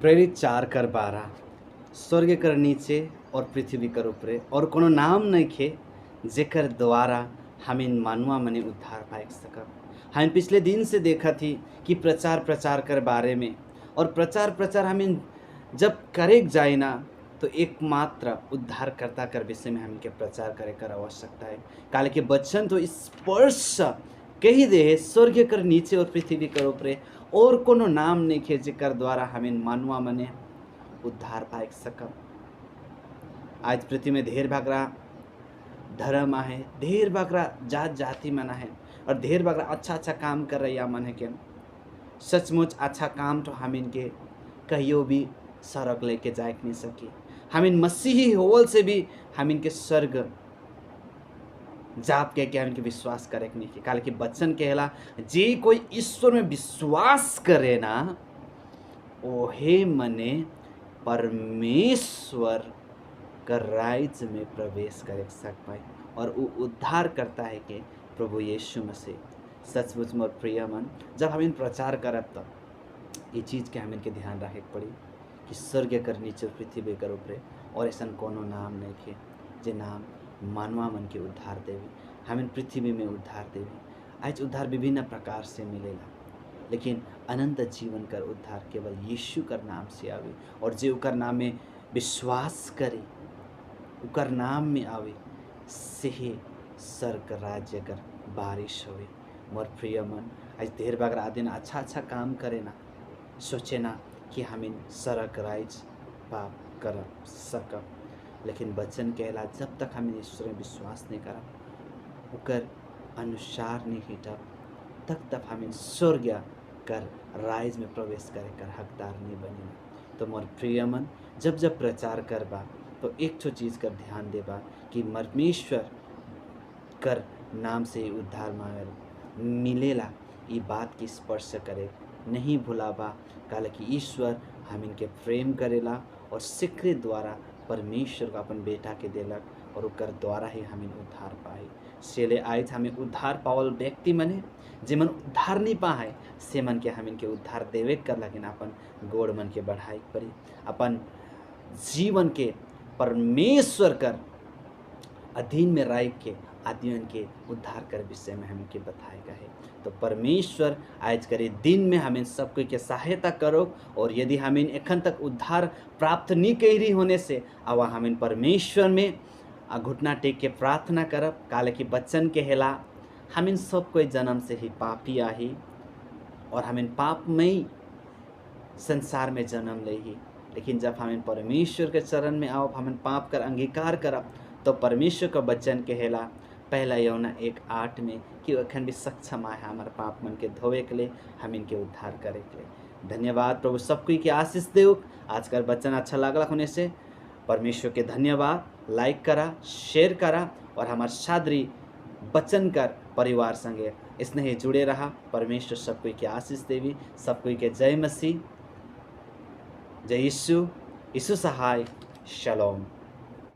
प्रेरित 4:12, स्वर्ग कर नीचे और पृथ्वी कर ऊपरे और कोनो नाम नइखे जेकर द्वारा हमिन मानुआ मने उद्धार पाए सकब। हम पिछले दिन से देखा थी कि प्रचार प्रचार कर बारे में, और प्रचार प्रचार हमिन जब करे जाए ना तो एकमात्र उद्धारकर्ता कर विषय में हमके प्रचार करे कर आवश्यकता है। काले के वचन तो स्पर्श कही दे है, स्वर्ग कर नीचे और पृथ्वी कर ऊपरे और कोनो नाम नहीं खे जेकर द्वारा हमिन मानुआ मने उद्धार पाए सकब। आज पृथ्वी में ढेर भागरा धर्म आहे, ढेर बाकरा जात जाति मना है और ढेर बाकरा अच्छा अच्छा काम कर रही मन है के सचमुच अच्छा काम तो हमिन के कहियो भी सड़क लेके जाए नहीं सकी। हमिन मसीही होवल से भी हमिन के स्वर्ग जाप के हमिन के विश्वास करे के नहीं के। काले कि वचन कहेला जे कोई ईश्वर में विश्वास करे ना ओहे मने परमेश्वर कर राज्य में प्रवेश करे सक पाए और वो उद्धार करता है कि प्रभु यीशु मसीह। सचमुच मोर प्रिय मन, जब हम इन प्रचार करब तो ये चीज़ के हमिन के ध्यान रखे के पड़ी कि स्वर्ग कर नीचे पृथ्वी कर ऊपरे और ऐसा कोनो नाम नहीं खे जे नाम मानवा मन के उद्धार देवे, हमिन पृथ्वी में उद्धार देवे। आज उद्धार विभिन्न प्रकार से मिलेला, लेकिन अनंत जीवन कर उद्धार केवल यीशु कर नाम से आवे और जे उकर नाम में विश्वास करे, उकर नाम में आवे, से ही स्वर्ग राज्य कर बारिश होवे। मोर प्रिय मन, आज ढेर बार आदिन अच्छा अच्छा काम करे ना सोचे ना कि हमिन स्वर्ग राज्य पाप कर सकब, लेकिन वचन कहला जब तक हमिन ईश्वर में विश्वास नहीं करब, उकर अनुसार नहीं हिटब, तक तक हमिन स्वर्ग कर राइज में प्रवेश करे कर हकदार नहीं बनी। तो मोर प्रिय मन, जब जब प्रचार करबा तो एक ठो चीज़ कर ध्यान देबा कि परमेश्वर कर नाम से उद्धार मांगल मिलेला, ये बात की स्पर्श करे नहीं भुलाबा। काले कि ईश्वर हम इनके प्रेम करेला और सिक्रे द्वारा परमेश्वर का अपन बेटा के देलक और ओकर द्वारा ही हम उद्धार पाए। सेले आए हमें उद्धार पावल व्यक्ति मने जे मन उद्धार नहीं पाए से मन के हम इनके उद्धार देवे कर लगिन अपन गोड़ मन के बढ़ाई पड़ी, अपन जीवन के परमेश्वर कर अधीन में राख के आदमियन के उद्धार कर विषय में हमें के बताएगा है। तो परमेश्वर आज करे दिन में हमें सब कोई के सहायता करो और यदि हमें एखन तक उद्धार प्राप्त नहीं करी होने से अब हमें परमेश्वर में घुटना टेक के प्रार्थना करब। काले कि बच्चन के हेला हमें सब कोई जन्म से ही पापी आही और हमें पाप में ही संसार में जन्म ले ही, लेकिन जब हमें परमेश्वर के चरण में आओ, हमें पाप कर अंगीकार करब तो परमेश्वर का वचन कहेला पहला यौना 1:8 में कि अखन भी सक्षम आए हमारे पाप मन के धोवे के लिए, हम इनके उद्धार करे के लिए। धन्यवाद। प्रभु सबको के आशीष देव। आज का वचन अच्छा लगला होने से परमेश्वर के धन्यवाद। लाइक करा, शेयर करा और हमारे सादरी वचन कर परिवार संगे स्नेह जुड़े रहा। परमेश्वर सबको के आशीष देवी। सबको के जय मसीह, जय यीशु, यीशु सहाय, शलोम।